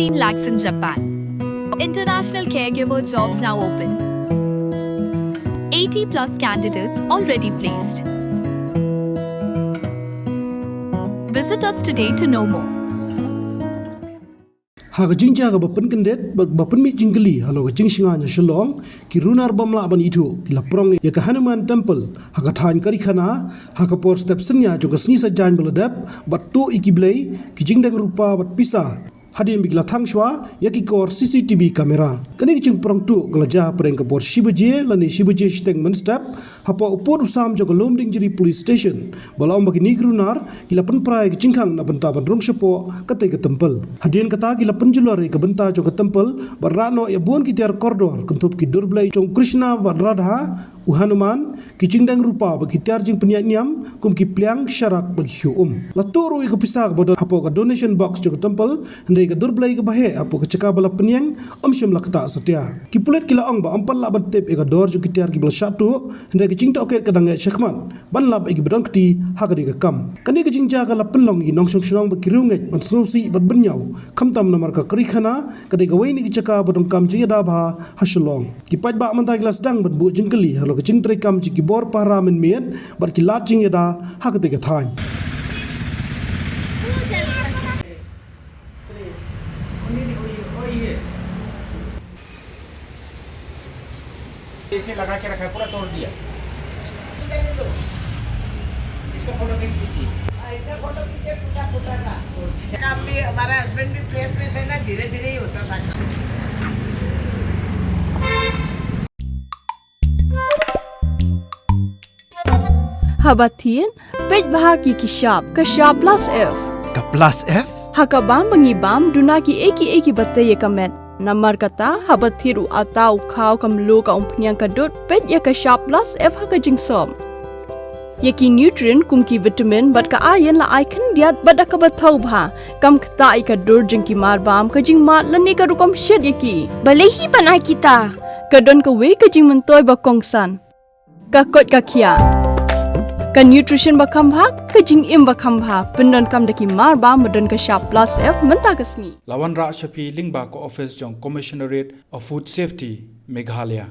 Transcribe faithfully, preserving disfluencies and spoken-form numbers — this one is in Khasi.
fifteen lakhs in Japan. International caregiver jobs now open. eighty plus candidates already placed. Visit us today to know more. Ha ka jingjia kaba pynkyndit bad ba pynmih jingkylli halor ka jingshngaiñ ha Shillong, ki runar bym lah ban ithuh ki la prong ïa ka Hanuman Temple ha ka thaiñ Karikhana ha ka por step synñia jong ka sngi Saitjaiñ ba la dep, bad tuh ïa ki blei, ki jingdeng rupa bad pisa, hadien ba ki la thang shuwa ïa ki kor C C T V camera. Kane ka jingprong tuh ka la jia hapdeng ka por shi baje lane shi baje shiteng mynstep, hapoh u pud u sam jong ka Lumdiengjri Police Station, ba la ong ba kine ki runar ki la pynpra ïa ka jingkhang na bynta ban rung shapoh katei ka temple. Hadien kata ki la pynjulor ïa ka bynta jong ka temple bad rah noh ïa bun ki tiar kordor, kynthup ki dur blei jong Krishna bad Radha, u Hanuman, ki jingdeng rupa bad ki tiar jingpynïaid niam kum ki pliang, sharak bad ki khiew um. La tuh ruh ïa ka pisa kaba don hapoh ka donation box jong ka temple, hynrei ka dur blei kaba heh hapoh ka jaka ba la pynïeng ym shym la ktah satia. Ki pulit ki la ong ba ym pat lah ban tip ïa ka dor jong ki tiar kiba la shah tuh, hynrei ka jingtohkit ka dang ïaid shakhmat ban lap ïa kiba don kti ha kane ka kam. Kane ka jingjia ka la pynlong ïa ki nongshong shnong bad ki riewngeit ban sngewsih bad bynñiaw, khamtam namar ka Karikhana ka dei kawei na ki jaka ba donkam jingïada bha ha Shillong. Ki paidbah mynta ki la sdang ban buh jingkylli halor ka jingtreikam jong ki bor pahara mynmiet bad ki lad jingïada ha katei ka thaiñ. इसे लगा के रखा है, पूरा तोड़ दिया। इसका फोटो खींच लीजिए। हाँ, इसका फोटो खींचे, टूटा फूटा का। काम भी, हमारा हस्बैंड भी प्रेस में थे ना, धीरे धीरे ही होता था काम। Haba thied, peit bha ki ki shap, ka shap plus F. Ka plus F? Ha ka bam ba ngi bam, duna ki ei ki ei kiba tei ïa ka met. Namar kata, haba thied u atta, u khaw, ka mluh, ka umphniang, ka dud, peit ïa ka shap plus F ha ka jingsop. Ïa ki nutrient kum ki vitamin bad ka iron la ai khyndiat bad da kaba thaw bha. Kam ktah ïa ka dur jong ki mar bam, ka jingmad lane ka rukom shet ïa ki. Balei hi ban ai kita? Ka don kawei ka jingmyntoi ba kongsan. Ka koit ka khiah. Ka nutrition ba kham bha, ka jingim ba kham bha, pyndonkam da ki mar bam ba don ka shap plus F mynta ka sngi. La wanrah sha phi lyngba ka office jong Commissionerate of Food Safety, Meghalaya.